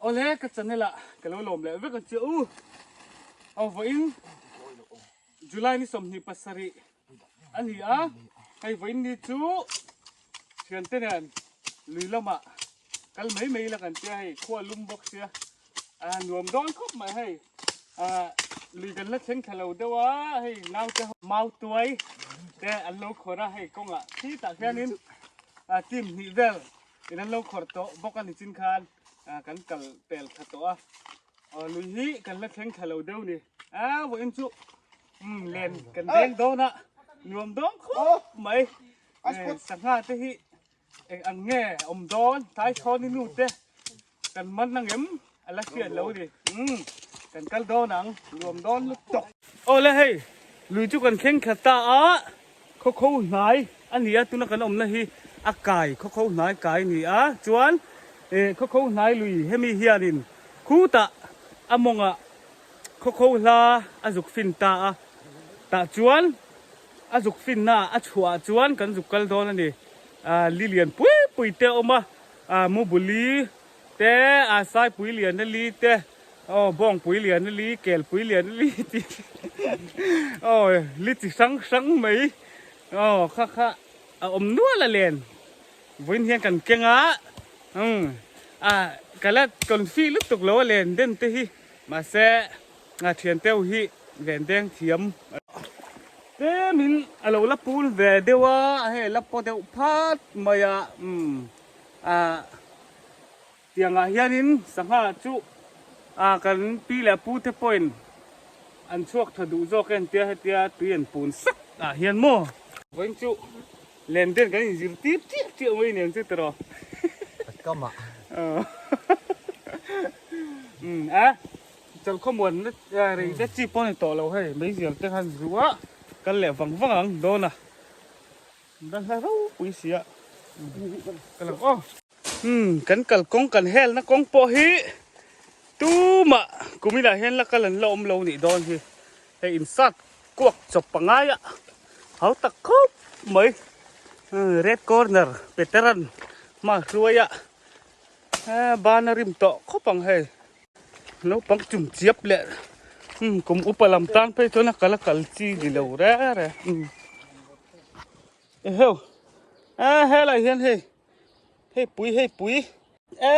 Awle ka channel ah ka lo lawm leh vek ang che u. Aw vawiin July ni 27 a ni a, hei vawiin ni chu thiante nen lui lamah kal mai mai ila kan tia hei khua lum bawk sia a nuam dawn khawp mai hei lui kan la thleng thla lo deuh a hei naute mau tuai te an lo khawrh a hei kawngah khi tah hianin team hnih vel in an lo khawrh tawh bawk a ni chin khan kan kal pel thla tawh a aw lui hi kan la thleng thla lo deuh ni a vawiin chu len kan deng dawn a nuam dawn khawp mai sangha te hi Eng ang nge awm dawn tlai chhawn i nu te kan man ang em a la hriat lo ni umm kan kal dawn ang nuam dawn lutuk. Awle hei lui chu kan thleng thla ta a khawkho hnai a ni a tuna kan awmna hi a kai khawkho hnai kai a ni a chuan eh khawkho hnai lui hemi hianin khutah a mawngah khawkho hla a zuk fin ta a tah chuan A zuk finna a chhuah chuan kan zuk kal dawn a ni. Li lian pui pui te a awm a, mubuli te, saipui lian a li te, aw bawngpui lian a li, kelpui lian a li tih te, aw li chi hrang hrang mai aw kha kha a awm nual a len. Vawiin hian kan keng a, umm a ka la confi lutuk lo a len den te hi mahse Thian teuh hi ven deng thiam tlemin a lo la pul ve deuh a, hei la paw deuh phat mai a, umm ah tiangah hianin sangha chu ah kan pi leh pu te pawhin an chhuak tha duh zawk en tia hetia tui an pun sak ah hian maw. Vawiin chu len den kan inzirtir chiah chiah mai nen chu tiraw. Kamah. Umm a. Chalkhawmuan rei te chi pawh a ni tawh lo hei meizial te khan zu a kal leh vang vang ang dawn a dan hla ropui si a ka lo aw umm kan kal kawng kan hel na kawng pawh hi tumah kuminah hian la kal an la awm lo nih dawn hi hei insat kuak chawp pangai a hau tak khawp mai red corner peteran hma hruai a ban a rim tawh khawp ang hei. Naupang chum chiap leh kum upa lam tan phei chuan a kal a kal chi ni lo re re eheu e helai hian hei hei pui hei pui e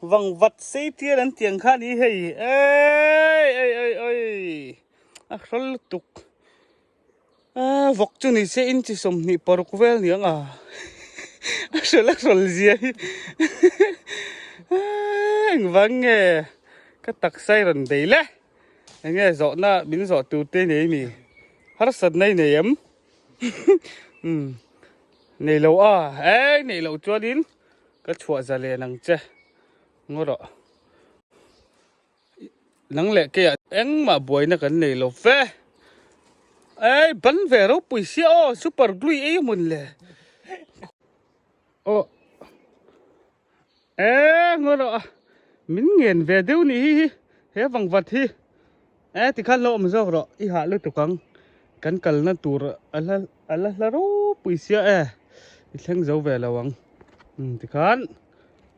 vangvat sei tial an tiang kha ni hei ei ei ei ei a hrawl lutuk e vawk chu ni se inchi 26 vel niang a a hrawl a hrawl zia hi engvang nge ka taksa i rawn bei le enge zawhna min zawh tur te nei mi harsatna i nei em umm nei lo a ei nei loh chuanin ka chhuah zalen ang che ngaw rawh. Nang leh keiah engmah buaina kan nei lo ve. Ei ban ve ropui sia aw super glue ei hmun le. Aw e ngaw rawh a min ngen ve deuh ni hi hi he vangvat hi e tikhan lo awm zawk rawh i hah lutuk ang kan kalna tur a la a la hla ropui sia e i thleng zo ve lo ang tikhan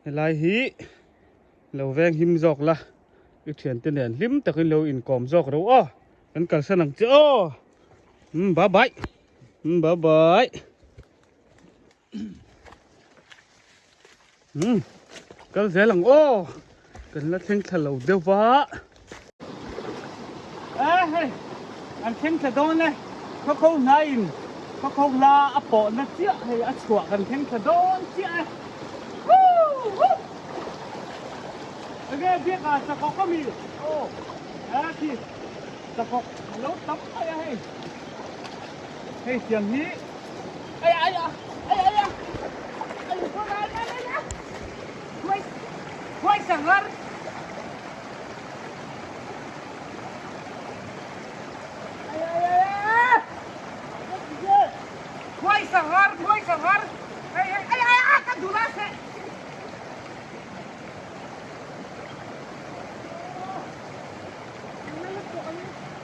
helai hi. Lo veng him zawk la, i thiante nen hlim takin lo inkawm zawk ro aw, kan kalsan ang che aw. Umm bye bye, umm bye bye. Umm kal zel ang aw, kan la thleng thla lo deuh va. E hei, an thleng thla dawn e, khawkho hnaiin khawkho hla a pawhna chiah hei a chhuah kan thleng thla dawn chiah e. Woo! Woo! Enge biak ah chakawk a mi? Aw, a khi chakawk a lo tam mai a hei. Hei tiang hi ai ai a ai ai a ai ai ai ai ai khuai khuai sanghar ai ai ai ai khuai sanghar khuai sanghar hei hei ai ai a ka dul a seh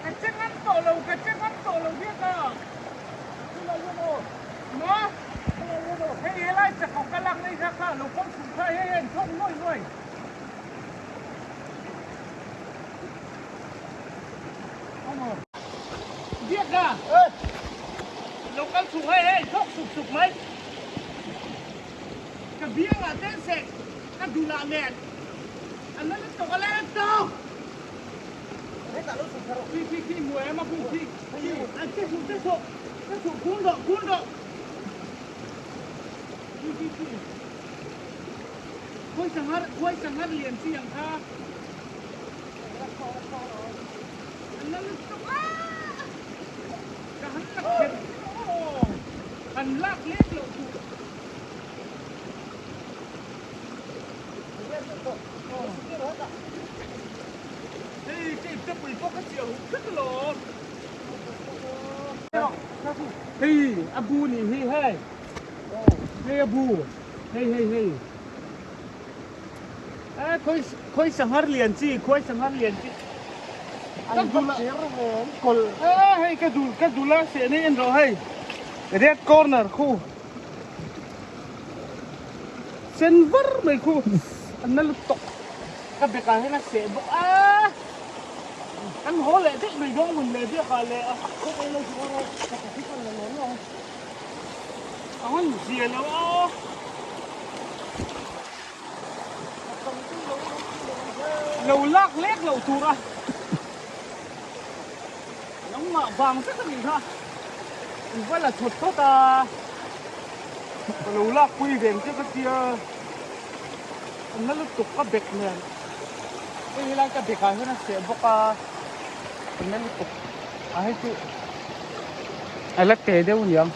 Ka che ngam tawh lo, ka che ngam tawh lo biak a. Maw? Hei helai chakawk ka lak nei kha kha lo kawng chhung kha hei hei an thawk nuai nuai. Biak a! Lo kal chhuk hei hei thawk suk suk mai. Ka biangah ten sek ka dulah nen an la lutuk a la tawk. Khi khi khi hmu em a khu khi khi an che suh che suh che suh kun rawh kun rawh. Khi khi khi khawi sanghar khawi sanghar lian chi ang kha. An la lutuk a ka han la kher aw han lak lek loh tur. Hei ka ipte pui pawh ka chiah huh vek alawm. Hei a bu nih hi hei hei a bu hei hei hei e khawi khawi sanghar lian chi khawi sanghar lian chi ka dul a e hei ka dul ka dul a seh nei en rawh hei red corner khu. Sen var mai khu an na lutuk ka bekah hian a seh bawk a kan haw leh daih mai dawn mun leh biak ah leh a a hawn zia lo a lo lak lek loh tur a nangmah vang vek a nih kha i va la thawt thawt a. Ka lo lak pui veng che ka tia a na lutuk ka bek nen hei helai ka bek ah hian a seh bawk a a na lutuk a hei chu a la te deuh aniang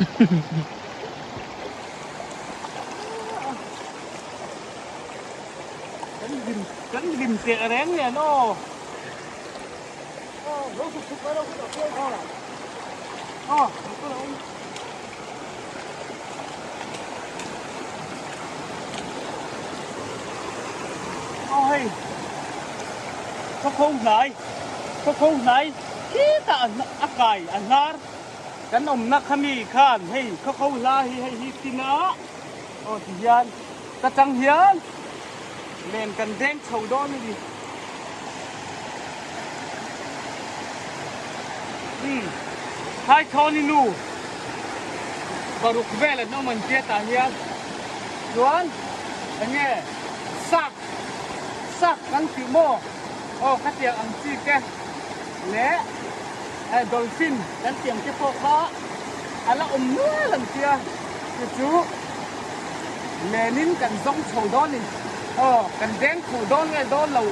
kan hlim kan hlim teh reng nen aw aw Aw hei khawkho hnai khawkho hnai khitah a kai a hnar kan awmna kha mi khan hei khawkho hla hi hei hi tina aw ti hian ka chang hian len kan deng chho dawn a ni umm Thaithawni nu paruk vel an awm an tia tah hian chuan enge sak sak kan tih maw aw khatiang ang chi te leh dolphin kan tih ang te pawh kha a la awm nual an tia chu chu lenin kan zawng chho dawn in aw kan deng chho dawn nge dawn lo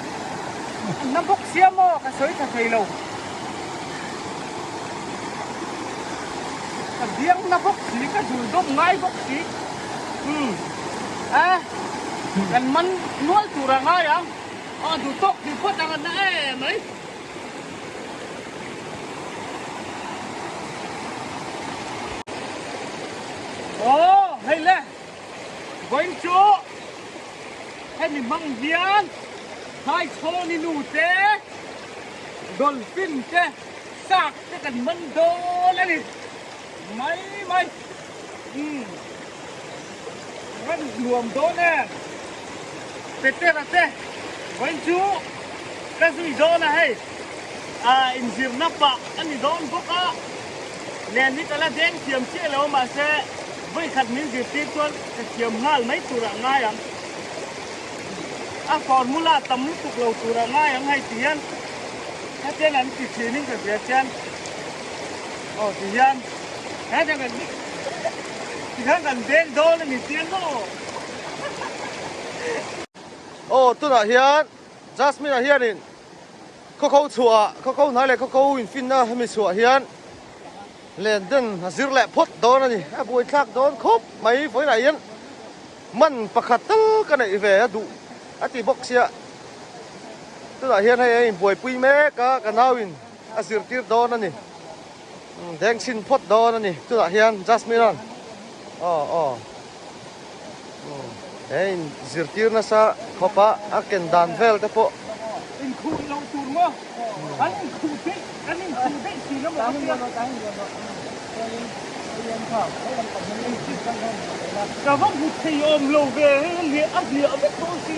an na bawk sia maw ka sawi tha thei lo. Ka biang na bawk si ka dul dawm ngai bawk si umm a kan man nual tur a ngai ang aw duh tawk tih phawt ang a na em mai. Aw hei le vawiin chu hemi hmang hian Thaichhawni nu te Dolphin te shark te kan man dawn a ni mai mai umm ran nuam dawn em Petera te vawiin chu ka zui dawn a hei ah inzirna pah a ni dawn bawk a len hi ka la deng thiam chiah lo mahse vawikhat min zirtir chuan ka thiam nghal mai turah ngai ang. A formula tam lutuk lo tur a ngai ang hei ti hian hetiang an ti thin in ka hria chian aw ti hian hetiang kan ti hian kan deng dawn a ni chiang maw. Aw tunah hian Jasmine ah hianin khawkho chhuah khawkho hnai leh khawkho infinna hemi chhuah hian len den a zir leh phawt dawn a ni a buaithlak dawn khawp mai vawiinah hian. Man pakhat tal ka neih ve a duh a ti bawk sia. Tunah hian hei a inbuaipui mek a, ka nauin a zirtir dawn a ni. Deng chhin phawt dawn a ni. Tunah hian Jasmine-a'n aw aw he inzirtir nasa khawp a, a ken dan vel te pawh. Inkhuh loh tur maw? An inkhuh daih, an inkhuh daih thin a maw ka tia. Ka va hmu thei awm lo ve, hei a hliah a hliah vek tawh si.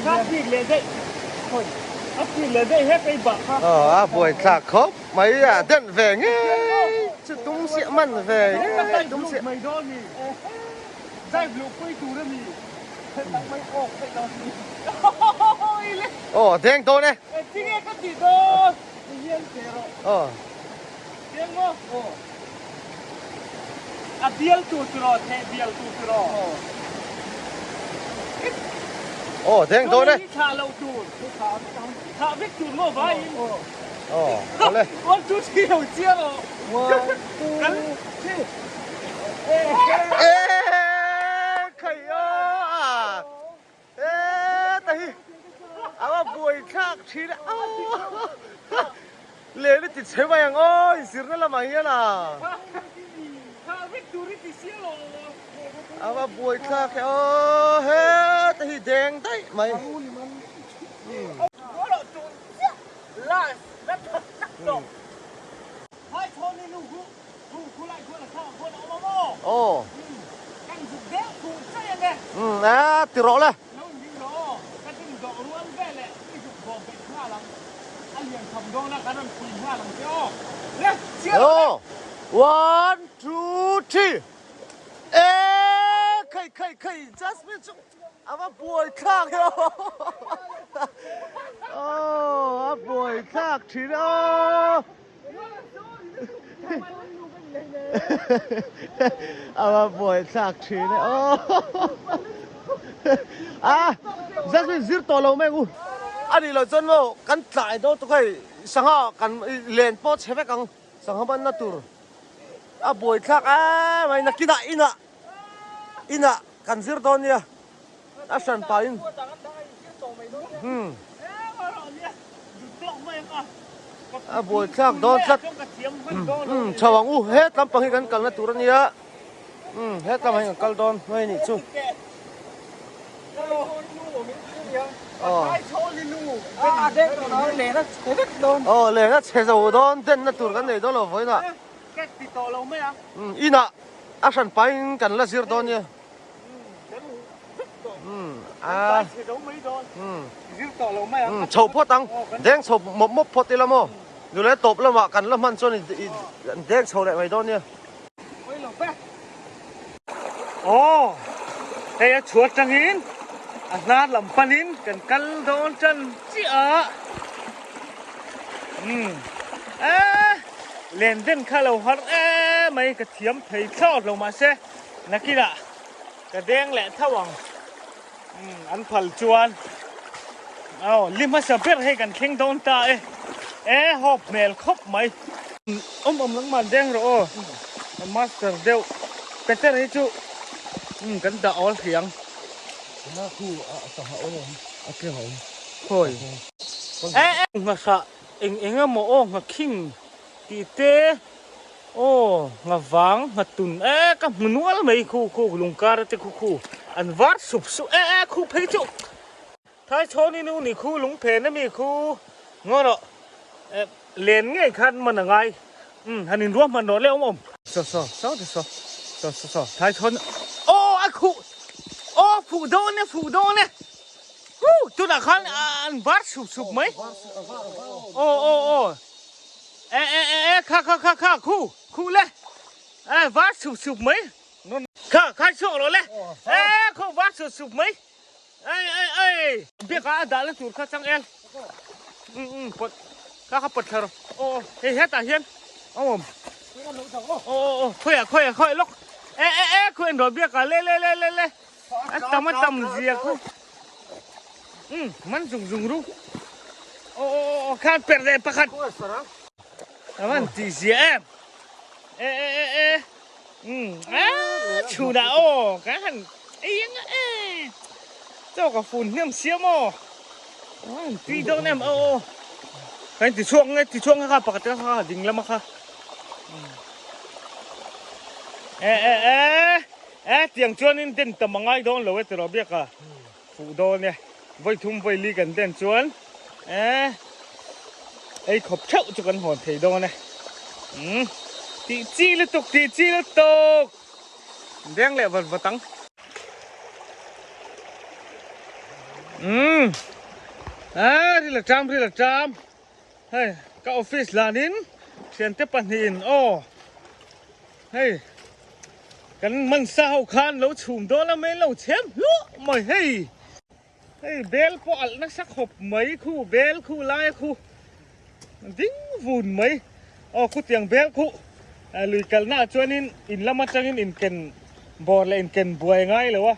Kha bik leh daih. A pui leh daih hek ei bah kha. Aw a buai thlak khawp mai a den ve ngei chu tum siah man ve ngei tum siah. Mai dawn ni. Drive luh pui tur a ni. Tak mai awk theih dawn ni. Aw deng dawn e. Tinge ka tih dawn. Ti hian che rawh. Aw. Deng maw? Aw. A bial tur chu rawh, theh bial tur chu rawh. Aw deng dawn e. Thlah loh tur. Thlah vek tur maw vaiin. Aw awle. 1 2 3 lo chiang aw. 1 2 3. Eee khai aw. Heta hi a va buai thlak thin a leh ni ti chhe mai ang aw inzirna lamah hian a a va buai thlak e aw heta hi deng daih mai. Aw. Umm a ti rawh le. Aw. One, two, three. Eee khai khai khai Jasmine chu a va buai thlak e aw. Aw a buai thlak thin aw. A va buai thlak thin e aw a Jasmine zir tawh lo mai ang u a nih loh chuan maw kan tlai dawn tuk hei sangha kan len pawh chhe vek ang sangha manna tur a buai thlak em mai nakinah inah inah kan zir dawn nia a hran pahin umm a buai thlak dawn tlat umm chho ang u het lampang hi kan kalna tur a nia umm het lamah hian kan kal dawn mai a nih chu aw len a chhe zo dawn denna tur kan nei dawn lo vawiinah umm inah a hran pahin kan la zir dawn nia. Chho phawt ang, deng chho mawp mawp phawt ila maw? Nule tawp lamah kan la hman chuan i deng chho leh mai dawn nia. Aw, hei a chhuat tangin a hnar lam panin kan kal dawn tan chiah a. Umm, e len den kha lo har em mai ka thiam thei thlawt lo mahse. Nakinah ka deng leh tho ang. Umm an phal chuan aw li hmasa ber hei kan thleng dawn ta e. E hawp hmel khawp mai. Awm awm lang man deng rawh aw. Master deuh Peter hi chu umm kan dah awl hriang. Tunah khu a sangha awm awm a tleng a awm. Khawi. E e nghahhrah eng eng emaw aw nghakhing tih te. Aw, ngha vang, ngha tun e ka hmu nual mai khu khu lungkar te khu khu an var sup sup e e khu phei chu Thai chhawni nu ni khu lung phen ami khu ngaw rawh e len ngei khan man a ngai umm han in ruah hman rawh le awm awm. Saw saw saw te saw saw saw saw Thai chhawn aw a khuh aw fuh dawn e fuh dawn e huh tunah khan an var sup sup mai aw aw aw. E e e e kha kha kha kha khu khu le e var sup sup mai kha khai chhuak rawh le e khu var sup sup mai ei ei ei biak a dah na tur kha chang el um um pot kha kha pot thla rawh aw hei hetah hian awm aw aw aw khawiah khawiah khawiah lawk e e e khu en rawh biak a le le le le le a tam a tam zia khu Um man zung zung ru. Aw aw aw khan per leh pakhat. A van ti zia em. E e e e. Um a chhun ah aw kan han ei ang e. Chaw ka fun hnem siam aw. An tui dawn em aw aw. Kan ti chhuak nge ti chhuak nge kha pakhat kha ding lama kha. E e e. E tiang chuanin den tam a ngai dawn lo e tiraw biak a. Fuh dawn e, vawi thum vawi li kan den chuan eh ei khawp theuh chu kan hawn thei dawn e. Umm tih chi lutuk tih chi lutuk deng leh vat vat ang. Umm A ril a ṭam ril a ṭam hei ka office lanin thiante pahnihin aw hei kan man sa ho khan lo chhum dawn a mai lo chhem hluah mai hei hei bel pawh alh nasa khawp mai khu bel khu lai khu ding vun mai aw khutiang bel khu lui kalna ah chuanin in lam atangin inken bawr leh inken buai ngai lo a.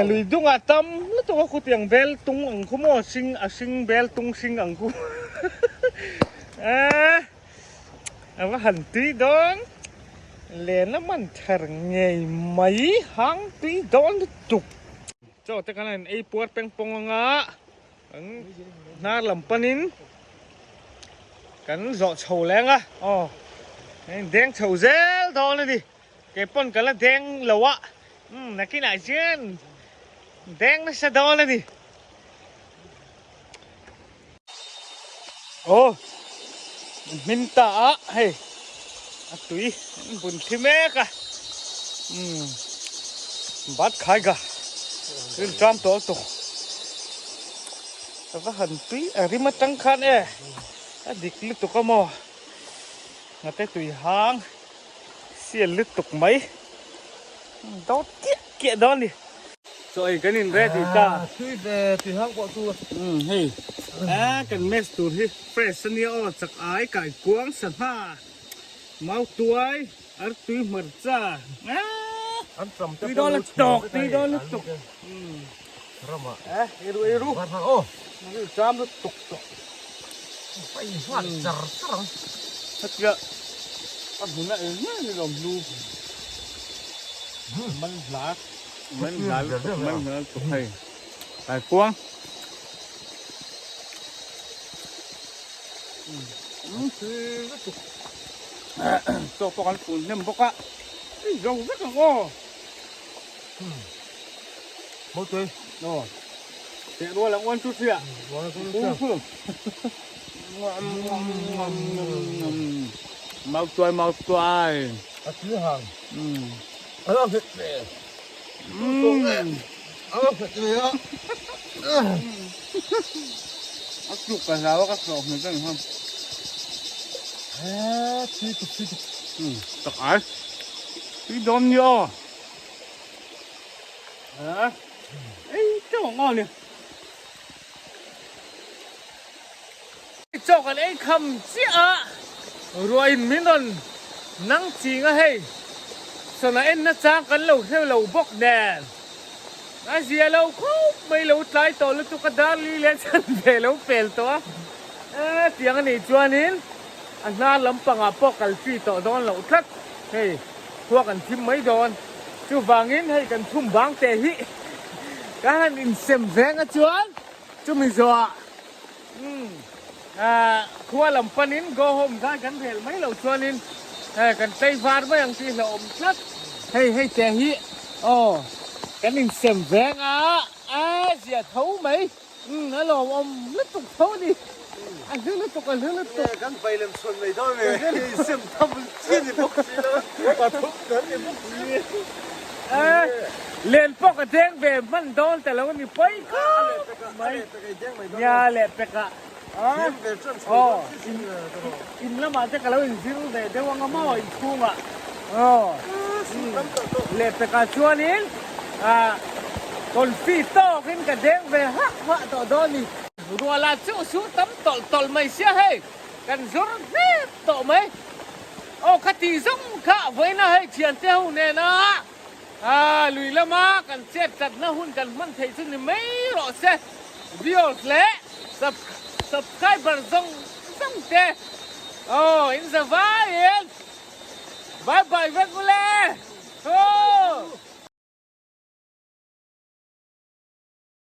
Lui dungah tam lutuk a khutiang bel tung ang khu maw hring a hring bel tung hring ang khu eh a va han tui dawn len a man ther ngei mai hang tui dawn lutuk chaw te khan a in ei puar peng pawng anga kan hnar lam panin kan zawh chho leng a aw deng chho zel dawn a ni. Kei pawn ka la deng lo a, umm nakinah hian deng nasa dawn a ni. Aw hmin ta a hei a tui an bun thi mek a, umm bat khai ga rin tram tawh lutuk ka va han tui a rim atang khan e a dik lutuk a maw ngate tui hang. Sial lutuk mai. Do kiah kiah dawn ni. Chaw ei kan in ready ta. Tui ve tui hang pawh chu. Umm hei a kan mess tur hi fresh ania aw chak ai kai kuang sangha mau tuai ar tui hmarcha An tram te tui dawn lutuk tui dawn lutuk. Rama. Eh eiru eiru. Aw. Tram lutuk tawh. Pai nghal char char ang. Hetia a hmun a eng eng ni lawm hlu. Man hla man hla lutuk man hla lutuk hei. Kai kuang. Chaw pawh kan fun hnem bawk a. Zo vek ang aw. Mawtui. Aw. Teh rual ang 1 2 3 ah. 1 2 3. Mau tuai mau tuai. A tui hang. A lo nghet ve. A lo nghet ve a. A tluk ka hlau a ka hlawh hmel ka ni hang. Tui tuk tui tuk. Tak ai. Tui dawn ni aw. Hả? Ê, cái mà ngon nhỉ? Chaw kan ei kham chiah a, ruah in min rawn nang ching a hei, sana en na chang kan lo hreu lo bawk nen, a zia lo khawp mai lo tlai tawh lutuk a dar li leh chan ve lo pel tawh a, e tiang a nih chuanin a hnar lampangah pawh kal chi tawh dawn loh tlat hei. Khua kan thim mai dawn. Chuvangin hei kan thum bang teh hi ka han insem veng a chuan chumi zawhah umm khua lam panin go home khan kan rel mai lo chuanin hei kan tlei var mai ang tih hlauhawm tlat. Hei hei teh hi aw kan insem veng a a zia tho mai. Umm a lawmawm lutuk tho a ni. A hlu lutuk a hlu lutuk. Kan vai lem chhuan mai dawn e. Sem tham chi ni bawk si lo. Pathum kan ni bawk si. Len pawh ka deng ve hman dawn ta lo a ni pawi khawp mai. Nia leh pek ah. Aw in lamah te ka lo inzir ve deuh anga maw inchhungah. Aw leh pekah chuanin confi tawkin ka deng ve hah hah tawh dawn ni. Ruala chu su tam tawlh tawlh mai sia hei kan zur hnep tawh mai. Aw ka ti zawng kha vawiina hei thiante ho nena lui lama kan chet tlatna hun kan hman theih chu ni mai rawh se. Viewers leh subscriber zawng zawng te aw in za vaiin. Bye bye vek ule. Hoo.